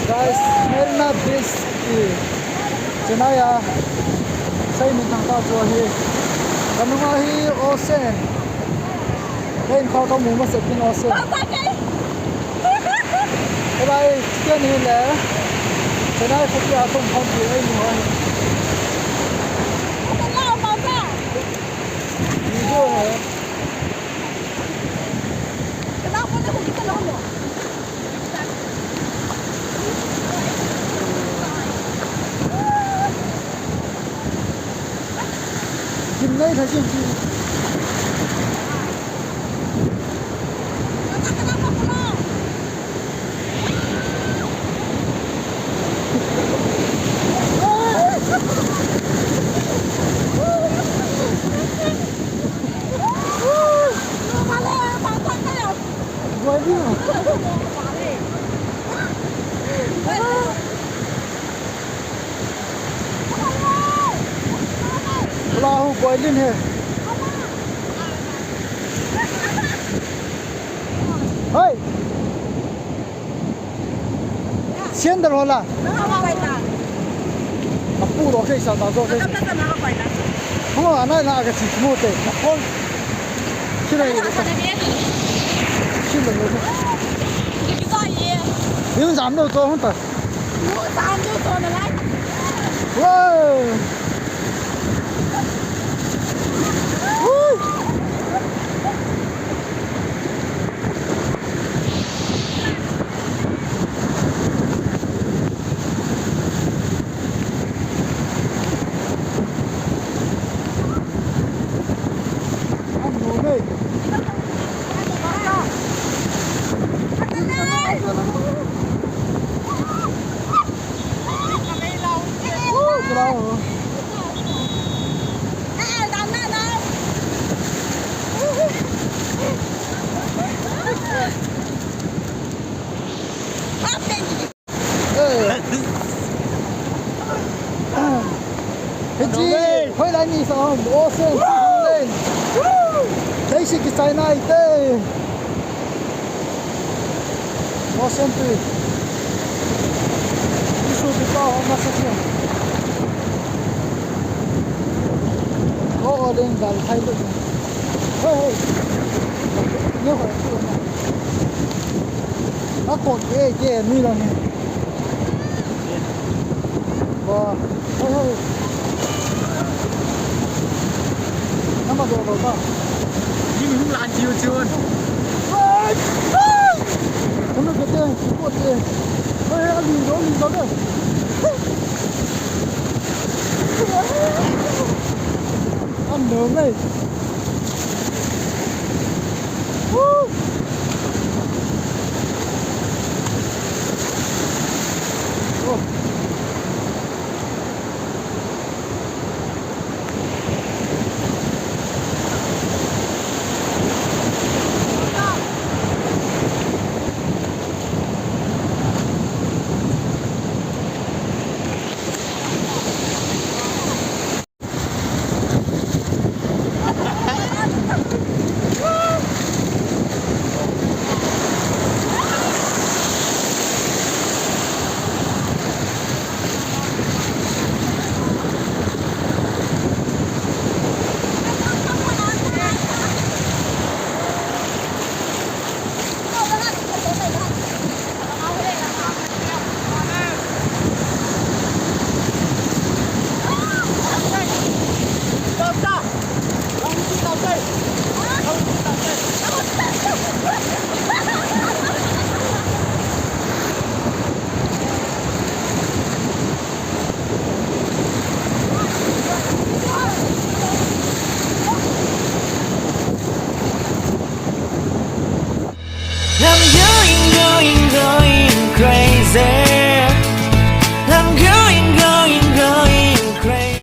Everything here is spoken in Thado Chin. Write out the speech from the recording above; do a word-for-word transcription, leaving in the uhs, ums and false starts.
Guys, Marina Beach hi Chennai a sei min thang ta chu ahi. Ka nunga hi ocean. Ka in kha ka mu masa kin ocean. Bye bye. Bye bye. Chicken hi le. Chennai khopi a thum khom pi ei mu ahi. Video hai. Gimnei tha gim. Lahu boilin he. Hei. Sian dar hola. Apu ro ke sa ta zo ke. Ho ana na ka si mo te. Ho. Sila. Sila. Yun zam do to hon ta. Wow. Woo. Hichi, hoilai ni sa om, ocean, hoilai. Leiset kichai nai te. Ocean tui. Isu ti pa ho ma sa sia. O, o, ding dal thai lu. Hei, hei. Ni ho tu na. A ko ke, ke, ni la ni. Wa, hei, hei. Nama do do ta. Ni mi hung lan chiu chiu. Hei! Hei! Kanu ke te, ko te. Hei, a li do, li do de. An do mei. Woo! Oh. I'm going, going, going crazy.